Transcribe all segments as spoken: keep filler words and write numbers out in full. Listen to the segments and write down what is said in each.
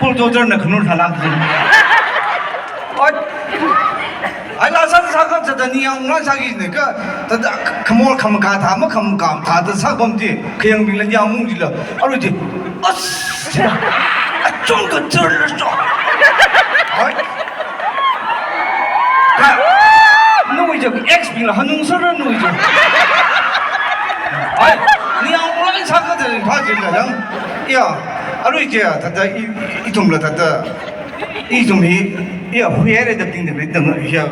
Bulldozer na khanur thalak jin. Oi. Ai la sāsā kha thāda ningyāng la sāki ne kha, thāda khamor khamkā thā ma khamkā thāda sāpam ji, khayangbingla yāmung jila. Arui ji. As. Achung kachar la so. Oi. Kha, nawui ji ex bingla hanung sāra nawui ji. Ai, ningyāng la sākha thāda pha jila yang. Ya, arui ji thāda i, ithumla thāda, ithum hi, ya, huihaira da ting da ting da ya,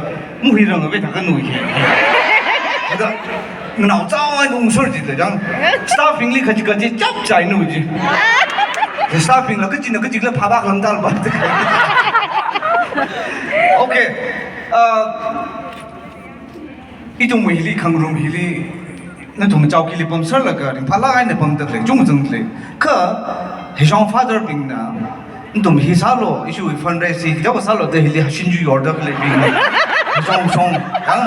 muhirang ve thākha nawui ji. Thāda, nganao chao ai nung sāra jila yang. Staff bingli kaji kaji chap chai nawui ji. Staff bingla kachina kachila phabak lam dal ba. Okay. Uh, ithum hili khangarum hili, nathum chaokili pamsālaga ringphālāk eina pamda khalei, chungchang khalei. Kha, hishong father bingna, nathum hi sālu, issue fundraise hi, da sālu, da hili shinju yorda khalei bing. Hishong shong, ha?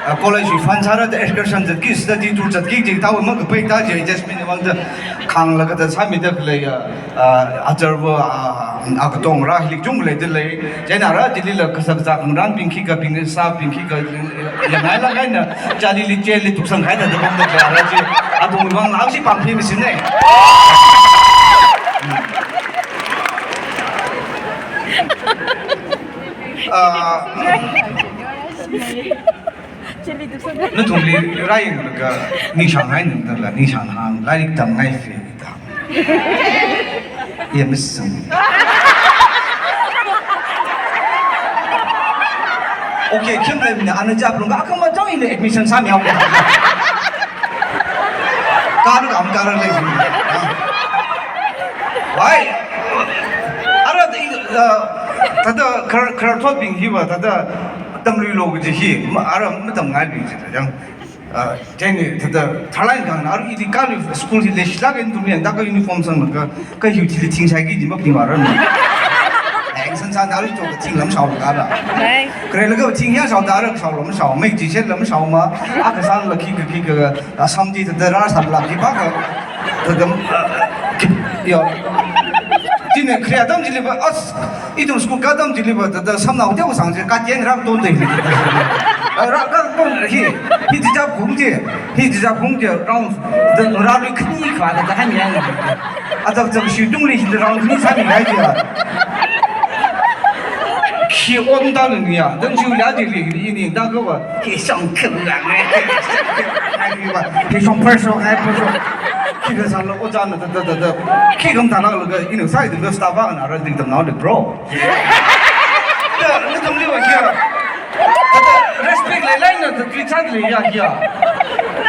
Ah, college hi fund sāra da excursion zatki, study tour zatki, jing tawa makapai ta, je, Jasmine wangda, khanglaga da sāmida khalei, ah, ah, ajarva, ah, akatong rā, hilik chungkha leida lei. Chieina rā, chilila kasak zak ngarānbing khikha bing, sābing khikha, yangailāk eina, chali li cheli tuksang khai thāda pamda khalei rā chi, athumwui vang lākshi pāngphi mi sin ne. Ah, nathumli rāyanglaga, ningshang hai ningdala, ningshang hāng, lairik tamngai fi. Yamisung. Okay, khim lei mina, ana chap lung ka, akha ma chong ina admission sāmi haowa. Kar kam kar lei mina. Why? Ara di, uh, thāda khar, khararthotbing hiva, thāda tamluilu kaji hi, ma, ara matamngaibing jila yang. Ah, chieina thāda tharlāk eina kha, arui ithum kali school hi leishilāk eina ithumli yangda kha uniform sanglaga, kha hiwui thili thing shaiki ji maphaning vāra na. Eng san san arui chok thing lam shaolaga ra. Hai. Kharelaga thing ya shaoda ra shao lam shao, mei ji shet lam shao ma, akha sanla khikha khikha, asam ji thāda rāsanla khipākha. Thāda, ah, khip, ya. Chieina khare atam chiliva, as, ithum school kā atam chiliva, thāda samnao teosang chi, katien rākatongda hi. Ah, rākatong hi, hi tijap khung chi, hi tijap khung chi, round, thāda rālui khani kha, thāda haimi yang. Atak chang shitungli hi round khani sāmi hai chi ya. Khi on ta ni ya, dan ju ya di li, ini da ko ba, khi shong khum la ngai, khi shong khum la ngai, khi shong phar shong ngai phar shong. Khikha sāla ojāna thāda, thāda, thāda. Khi kam thāna laga, ina sāi thāda staff na rāzing tamnao le, bro. Thāda, nathumli va kia. Thāda, respect leilāk eina, thāda, treat sāda lei ya, kia.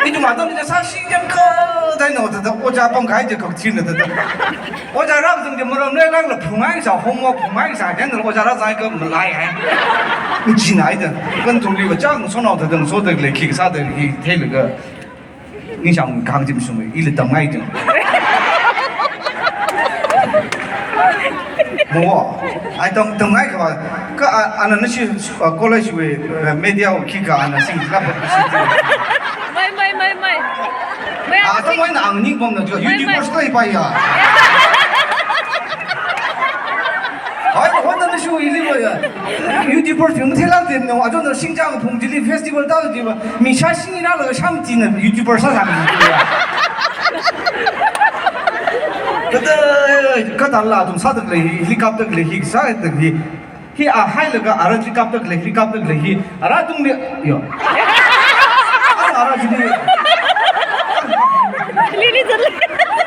Ithum atam ni sāshi yangkha, dai no, thāda, ojā pamkahai chi kak thina, thāda. Ojā rāzang chi maram leilākla phungngai sā, homework phungngai sā, chieina ojā rāzang kha malai hai. Ichinai da. Nathumli va chang sonao thāda, soda lei, khi sāda hi, theilaga. Ningshang kang jim sumei, ili tamngai jim. Mo, ai tam, tamngai kha, kha, a, ana nashi, uh, college wui, uh, media wui khikha ana sing la ba. Mai, mai, mai, mai. Mai, ah, atam mai na ang ning pam na jo, mai, mai. YouTubers kai pa ya. Ai, hon na shu ili ba ya. YouTubers yung thela tem no, ajo na Singchang Phung Jili Festival ta ji ba. Mi sha sing ina la sham ti na YouTuber sāsang. Kada, kada la tum sāda lei, helicopter lei, hi sāda lei. Hi a hailaga ara helicopter lei, helicopter lei hi. Ara tungli, yo. Ara jili. Lili jili.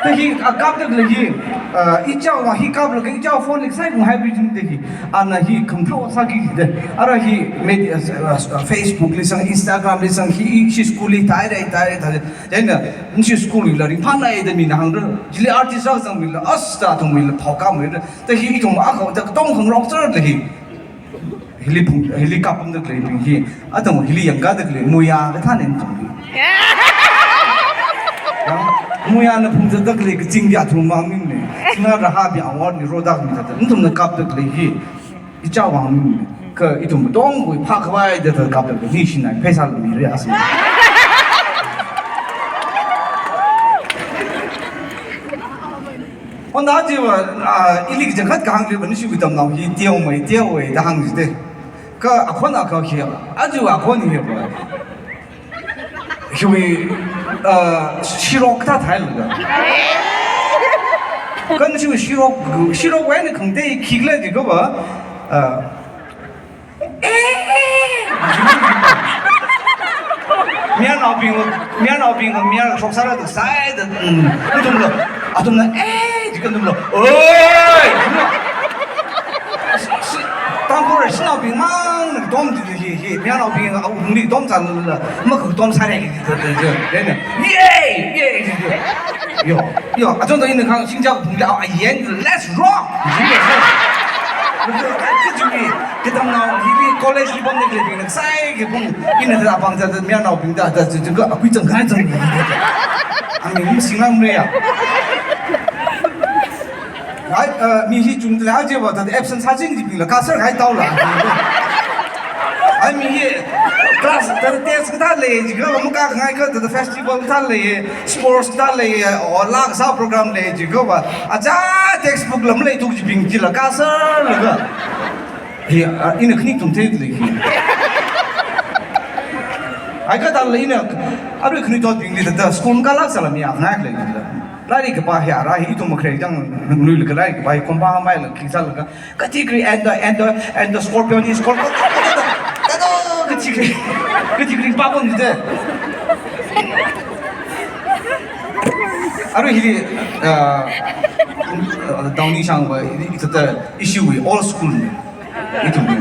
Te hi a kapda lei hi. Ah, ichao wa hi kaplaga ichao phone li sai kung hai bi jing te hi. Ana hi khangthao sāki de. Ara hi media, ah, Facebook li sang, Instagram li sang, hi, hi school li tai dai, tai dai, tai dai. Then, ah, hi school li la ringphānai da mina hāngra. Jili artist rāzang mila, as ta thung mila, phao ka mila. Te hi ithum akha, ta tong khangarok sāra lei hi. Hili phung, hili kapamda leibing hi. Atam hili yangkāda lei, muya kathāna ithum hi. Ya, muyana phungzatda lei kaching ya thum mang ning ne. Sina raha bi award ni rodak mi thāda. Ithumna kapda lei hi. Ichao mang ning ne. Kha ithum tongwui phākhavai da thāda kapda lei hi shinai pheisā lumi re asma. Onda chiva, ah, ili kachangkhat kahāng liva, nashi katamnao hi teomei, teowei da hāng jite. Kha akhon akha hi, aja akhon hiva, hiwui, ah, shirok kathā thālaga. Kha nashi shirok, shirok wui eina khangatei khikhala jiakhava, ah, mayarnaobing, mayarnaobing, mayar shoksāra da sāi da, mm, athumla, athumla, eh, jiakha athumla, oi, athumla. Shi, shi, Tangkhul shanaobing mang dom di, di, di, di, mayarnaobing, ah, ungli dom sālala, makatom sāra ki, di, di, di, di, di, yay, yay, di, di. Yo, yo, achon to ina khang singja phung ya, ayen, let's rock. Kaji mi, katamnao hili college li pamda khaleibingna sāi kaphung, ina da pang da, da mayarnaobing da, da, da, da, akui chang khai chang. Ami mi singang me ya. Ai, eh, mi hi chungda lei chiva, da absent sāching jibingla, kasā kahai taola. Ai, mi hi class, da test kathā lei, jiakha makakhangai kha, da festival kathā lei, sports kathā lei, o laa kasā program lei jiakhava, aja textbook la maleithu jibing chila kasālaga. Hi, ah, ina khani tum thei lei hi. Ai kathāla ina, arui khanuithotbingli da, da school makālāk sāla mi akhangai lei da. Lairik kapā hi ara hi ithum makharei chang, lui laga lairik kapā hi compound mai la khi sālaga, category and the, and the, and the scorpion is scorpion. Kado, kado, category, category pāpam jite. Arui hili, uh, uh, Downy shangva, hili, hithāda issue wui old school ni. Ithum ni.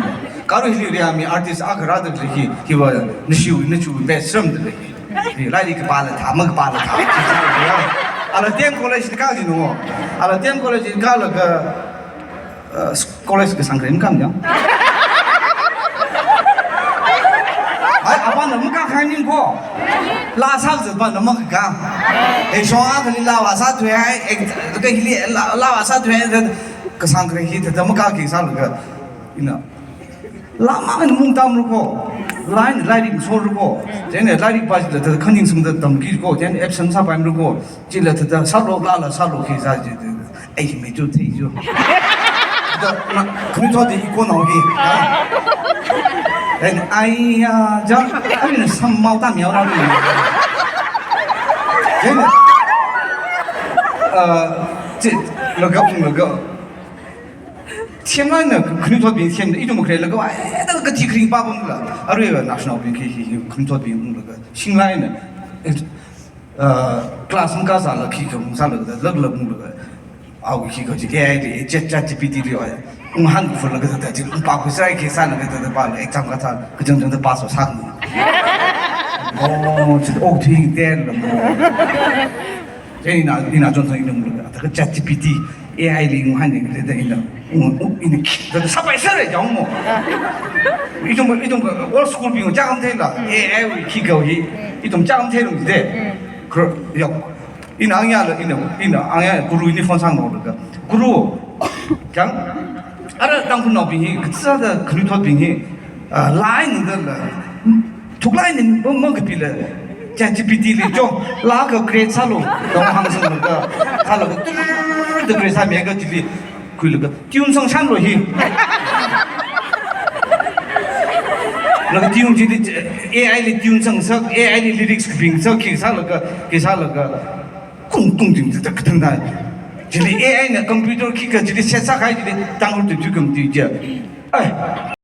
Kha arui hili ria mi artist akha rāda lei hi, hiva nashi wui, nashi wui best sāmda lei hi. Hi lairik kapāla thā, makapāla thā. Ala D M College li kā jino. Ala D M College li kālaga, uh, college kasāngkharei makā jang. Ai, apāna makākhangai ning ko. Laa sāzatpana makakā. Eh, shong akhali laa vāsāthuihai, eh, kha hili laa, laa vāsāthuihai, kasāngkharei hi thāda makāki sālaga. Ina. Laa mang eina maungtamra ko. Laa eina lairik solra ko. Chieina lairik pā chila thāda khaningsangda tamkira ko. Chieina absent sāpaimara ko. Chila thāda sālu, laala sālu khi sā ji. Ai, mi chu thei chu. Da, na, khanuithot di iko nao hi. Ha? Then, aiya, ja, ai, na sam mau tam yao ra ni. Then, uh, chi, laga, laga. Themlaina, khanuithotbing themna, ithum makharei laga, ai, da category pāpamla. Aruiva national bing khi, khi, khi, khanuithotbing laga. Singlaina, eh, uh, class makā sāla khikha ung sālaga, laga, laga unglaga. Au khikha chi A I li, Chat, ChatGPT li, ai. Ung hāngfalaga, da, da, chi, ung pākhui sāi khi sālaga, da, da, pāla, exam kathā, kachangchangda pass sākha. Oh, chi, oh, thui ten la mo. Chieina, ina chonchang ina unglaga, thākha ChatGPT, A I li ung hāngni, da, da, ina, ung, ung, ina, da, da, sāpai sāra jang mo. Ithum, ithum, old school bing chāngam theila, A I wui khikha hi, ithum chāngam theilung de. Kro, yok. Ina angyāla, ina, ina angyā guru ini phone sāngaroklaga. Guru, chang, ara Tangkhulnaobing hi, kasāda khanuithotbing hi, ah, laa eina da la, thuklaa eina ma, makapila, ChatGPT li jo, laga create sālu, da hāngsanglaga, sālaga, tur, tur, tur create sāmiakha chili, khuilaga, tune sangshānlu hi. Laga tune chili, A I li tune sangsak, A I li lyrics kapingsak, khi sālaga, khi sālaga, kung, kung jing, da, da, kathāng da. Chili A I na computer khikha chili set sākahai chili, Tangkhul tu tu kam tu ja. Ai.